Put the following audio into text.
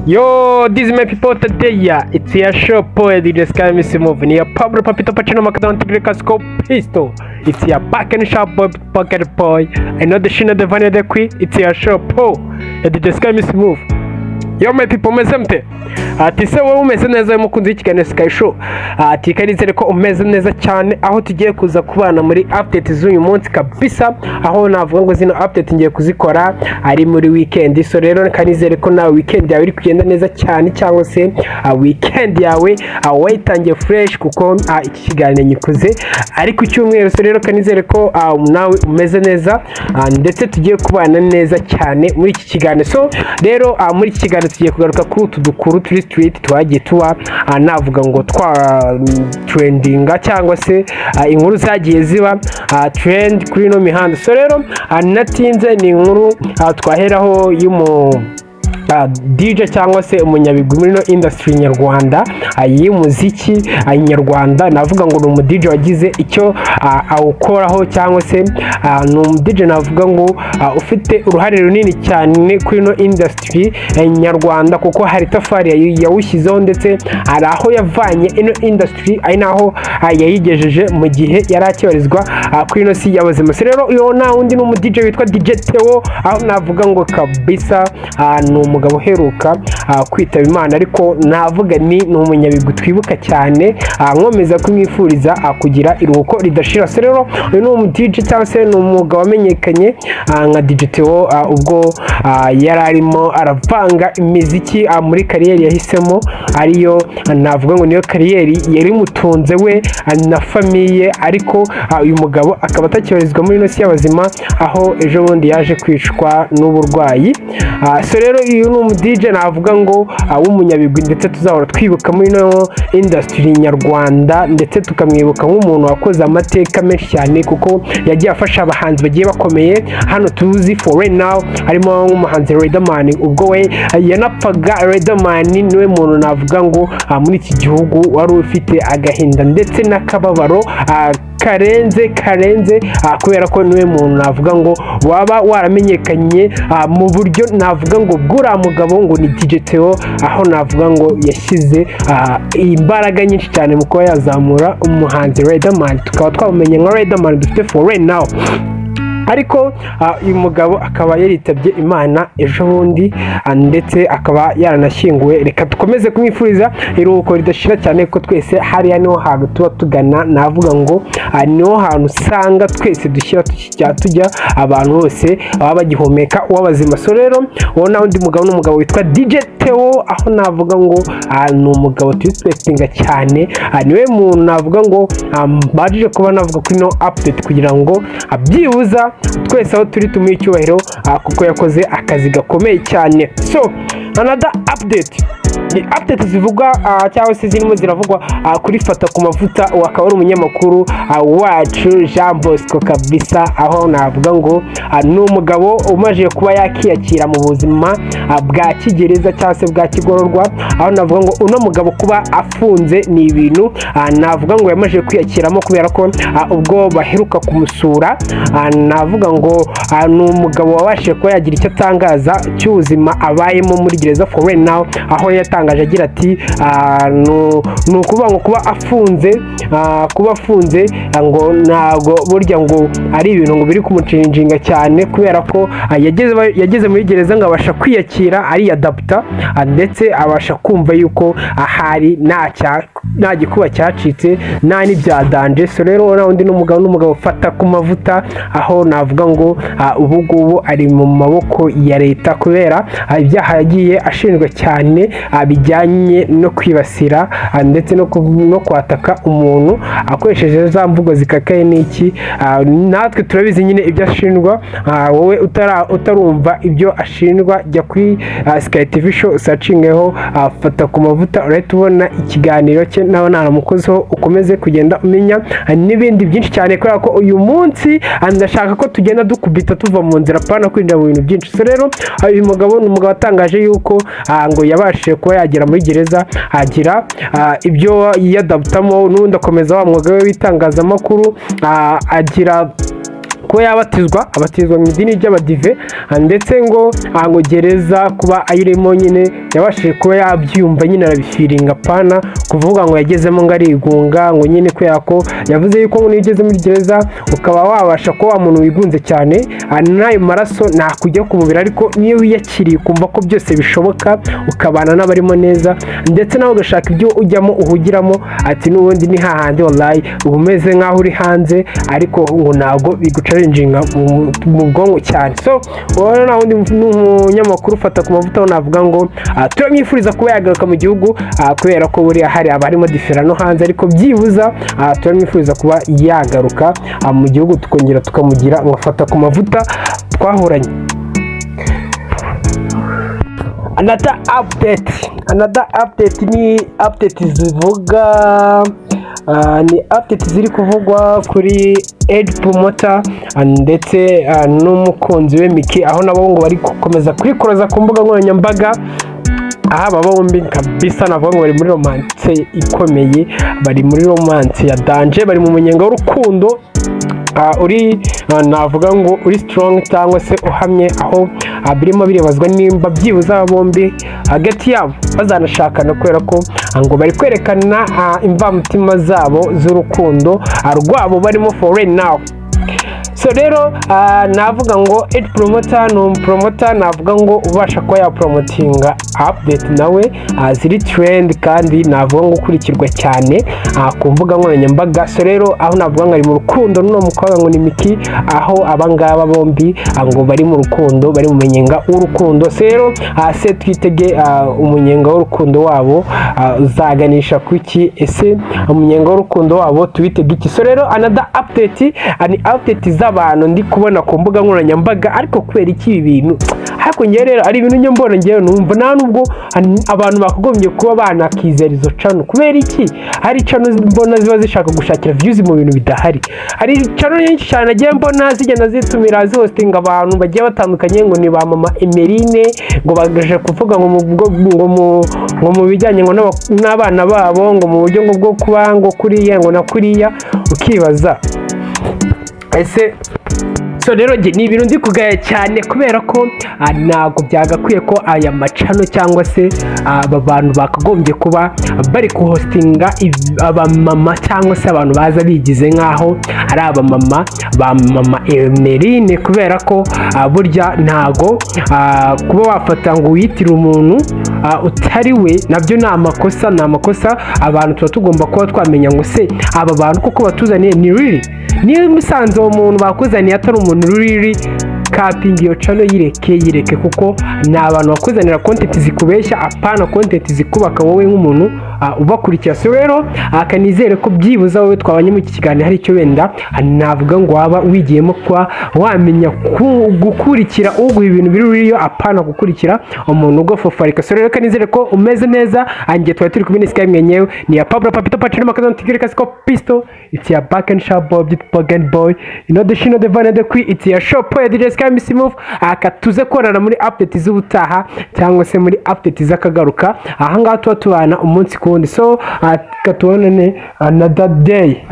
Yo, this is my people today. Yeah, it's your show, boy, DJ Sky Miss Move. Ni your Pablo Papito Pacino Macadon Tigre Casco Pistol. It's your back and sharp boy, pocket boy. I know the shina the vanilla the queen. It's your show, po. Yeah, DJ Sky Miss Move. Yo, my people, umeze mute? Ati se wowe umeze neza, mukunzi w'ikiganiro Sky Show? Ati kanizere ko umeze neza cyane, aho tugiye kuza kubana muri update z'uyu munsi kabisa, aho navuga ngo zino update ngiye kuzikora ari muri weekend. So rero kanizere ko nawe weekend yawe iri kugenda neza cyane, cyangwa se weekend yawe wayitangiye fresh, kuko iki kiganiro nyikoze ari ku cyumweru. So rero kanizere ko nawe umeze neza, ndetse tugiye kubana neza cyane muri iki kiganiro. So rero muri iki kiganiro tugiye kugaruka kuri utu dukuru turi street twagiye tuba, navuga ngo twa trendinga, cyangwa se inkuru zagiye ziba trend kuri ino mihanda. So rero natinze, ni inkuru twaheraho y'umu DJ cyangwa se umunyabigwi muri ino industry nyarwanda y'umuziki nyarwanda. Navuga ngo ni umu DJ wagize icyo awukoraho, cyangwa se ni umu DJ navuga ngo ufite uruhare runini cyane kuri ino industry nyarwanda, kuko hari itafari yawushyizeho, ndetse hari aho yavanye ino industry, ari naho yayigejeje mu gihe yari akibarizwa kuri ino si y'abazima. So rero uyo nta wundi, ni umu DJ witwa DJ Theo, aho navuga ngo kabisa ni umugabo uheruka kwitaba Imana, ariko navuga ni umunyabigwi twibuka cyane, nkomeza kumwifuriza kugira iruhuko ridashira. So rero uyu ni umu DJ cyangwa se ni umugabo wamenyekanye nka DJ Theo, ubwo yari arimo aravanga imiziki muri career yahisemo, ariyo navuga ngo niyo career yari imutunze we na famille. Ariko uyu mugabo akaba atakibarizwa muri ino si y'abazima, aho ejo bundi yaje kwicwa n'uburwayi. So rero uyu ni umu DJ navuga ngo w'umunyabigwi, ndetse tuzahora twibuka muri ino industry nyarwanda, ndetse tukamwibuka nk'umuntu wakoze amateka menshi cyane, kuko yagiye afasha abahanzi bagiye bakomeye hano tuzi for right now, harimo nk'umuhanzi Riderman. Ubwo we yanapfaga, Riderman niwe muntu navuga ngo muri iki gihugu wari ufite agahinda ndetse n'akababaro karenze karenze, kubera ko niwe muntu navuga ngo waba waramenyekanye mu buryo navuga ngo bw'uriya mugabo ngo ni DJ Theo, aho navuga ngo yashyize imbaraga nyinshi cyane mu kuba yazamura umuhanzi Riderman, tukaba twamumenye nka Riderman dufite for right now. Ariko uyu mugabo akaba yaritabye Imana ejo bundi, ndetse akaba yaranashyinguwe. Reka dukomeze kumwifuriza iruhuko ridashira cyane, ko twese hariya niho hantu tuba tugana. Navuga ngo niho hantu usanga twese dushyira tujya, abantu bose baba bagihumeka uw'abazima. So rero uwo nawe undi mugabo ni umugabo witwa DJ Theo, aho navuga ngo ni umugabo turespectinga cyane, niwe muntu navuga ngo mbajije kuba navuga kuri no update, kugira ngo byibuza twese aho turi tumuhe icyubahiro, kuko yakoze akazi gakomeye cyane. So another update ni update zivugwa cyangwa se zirimo ziravugwa kuri Fata ku Mavuta, uwo akaba ari umunyamakuru wacu Jean Bosco kabisa, aho navuga ngo ni umugabo umaze kuba yakiyakira mu buzima bwa kigereza cyangwa se bwa kigororwa, aho navuga ngo uno mugabo kuba afunze ni ibintu navuga ngo yamaze kwiyakiramo, kubera ko ubwo baheruka kumusura, navuga ngo ni umugabo wabashije kuba yagira icyo atangaza cy'ubuzima abayemo muri gereza for right now, aho yatangaje agira ati ni ukuvuga ngo kuba afunze ngo ntabwo burya ngo ari ibintu ngo biri kumucinjinga cyane, kubera ko yageze muri gereza ngo abasha kwiyakira, ariyadaputa, ndetse abasha kumva yuko ahari nta gikuba cyacitse, nta n'ibya danger. So rero na undi n'umugabo ufata ku Mavuta, aho navuga ngo ubu ngubu ari mu maboko ya leta kubera ibyaha yagiye ashinjwa cyane, bijyanye no kwibasira ndetse no kwataka umuntu akoresheje za mvugo zikakaye n'iki. Natwe turabizi nyine ibyo ashinjwa. Wowe utarumva ibyo ashinjwa, jya kuri Sky TV Show, usearchingeho Fata ku Mavuta, urahita ubona ikiganiro cye nawe naramukozeho, ukomeze kugenda umenya n'ibindi byinshi cyane, kubera ko uyu munsi ndashaka ko tugenda dukubita tuva mu nzira, apana kwinjira mu bintu byinshi. So rero uyu mugabo ni umugabo watangaje yuko ngo yabashije kuba yagera muri gereza, agira ibyo yiyadaputamo, n'ubundi akomeza wa mwuga we w'itangazamakuru, agira kuba yabatizwa, abatizwa mu idini ry'Abadive, ndetse ngo ngo gereza kuba ayirimo nyine yabashije kuba yabyumva nyine, arabifeelinga, apana kuvuga ngo yagezemo ngo arigunga, ngo nyine kubera ko yavuze yuko ngo niyo ugeze muri gereza ukaba wabasha kuba wa muntu wigunze cyane, n'ayo maraso ntakujya ku mubiri, ariko niyo wiyakiriye ukumva ko byose bishoboka, ukabana n'abarimo neza, ndetse nawe ugashaka ibyo ujyamo uhugiramo, ati n'ubundi ni hahandi wallahi uba umeze nk'aho uri hanze, ariko ngo ntabwo biguchallenginga mu bwonko cyane. So wowe nta wundi ni umunyamakuru ufata ku mavuta, aho navuga ngo turamwifuriza kuba yagaruka mu gihugu, kubera ko buriya hari abarimo difera no hanze, ariko byibuza turamwifuriza kuba yagaruka mu gihugu, tukongera tukamugira ngo afata ku mavuta twahoranye. Another update ni update zivuga, ni update ziri kuvugwa kuri Ed Promoter ndetse n'umukunzi we Miki, aho nabo ngo bari gukomeza kwikoroza ku mbuga nkoranyambaga, aho aba bombi kabisa navuga ngo bari muri romance ikomeye, bari muri romance ya danger, bari mu munyenga w'urukundo uri navuga ngo uri strong cyangwa se uhamye, aho birimo birebazwa nimba byibuze aba bombi hagati yabo bazanashakana, kubera ko ngo bari kwerekana imvamutima zabo z'urukundo rwabo barimo for right now. So rero navuga ngo Ed Promoter ni umupromoter navuga ngo ubasha kuba yapromotinga update nawe ziri trend, kandi navuga ngo ukurikirwa cyane ku mbuga nkoranyambaga. So rero aho navuga ngo ari mu rukundo n'uno mukobwa ngo ni Miki, aho abangaba bombi ngo bari mu rukundo, bari mu munyenga w'urukundo. So rero se twitege umunyenga w'urukundo wabo uzaganisha kuki? Ese umunyenga w'urukundo wabo tuwitege iki? So rero another update ni update z'abantu ndi kubona ku mbuga nkoranyambaga. Ariko kubera iki ibi bintu? Ariko ngewe rero ari ibintu njya mbona, ngewe numva nta nubwo abantu bakagombye kuba banakizera izo channel. Kubera iki hari channel mbona ziba zishaka gushakira views mu bintu bidahari? Hari channel nyinshi cyane nagiye mbona zigenda zitumira, zihostinga abantu bagiye batandukanye, ngo ni ba mama Emeline, ngo bagaje kuvuga ngo mu bwo- ngo mu ngo mu bijyanye ngo n'abana babo, ngo mu buryo ngo bwo kuba ngo kuriya ngo na kuriya, ukibaza ese. So rero njye ni ibintu ndi kugaya cyane, kubera ko ntabwo byagakwiye ko aya machannel cyangwa se aba bantu bakagombye kuba bari kuhostinga abamama cyangwa se abantu baza bigize nk'aho ari abamama ba mama Emeline, kubera ko burya ntago kuba wafata ngo wiyitire umuntu utari we nabyo ni amakosa, ni amakosa. Abantu tuba tugomba kuba twamenya ngo se aba bantu koko batuzaniye ni riri? Niba musanze uwo muntu bakuzaniye atari umuntu riri, kapingi iyo channel, yireke, yireke, kuko ni abantu bakuzanira content zikubeshya, apana content zikubaka wowe nk'umuntu ubakurikira. So rero kanizere ko byibuze wowe twabanye muri iki kiganiro hari icyo wenda navuga ngo waba wigiyemo, kuba wamenya gukurikira uguha ibintu biri ririyo, apana gukurikira umuntu ugofofarika. So rero kanizere ko umeze neza. Anjye twari turi kumwe ni Sky mwenyewe, ni ya Pablo Papito Pacino Makazon Tigre Casco Pisto. It's your back and sharp boy, beautiful boy, you know the shino, the van and the queen. It's your show boy DJ Sky Miss Move. Aka tuze korana muri update z'ubutaha cyangwa se muri update z'akagaruka, ahangaha tuba tubana umunsi ku wundi. So katubonane another day.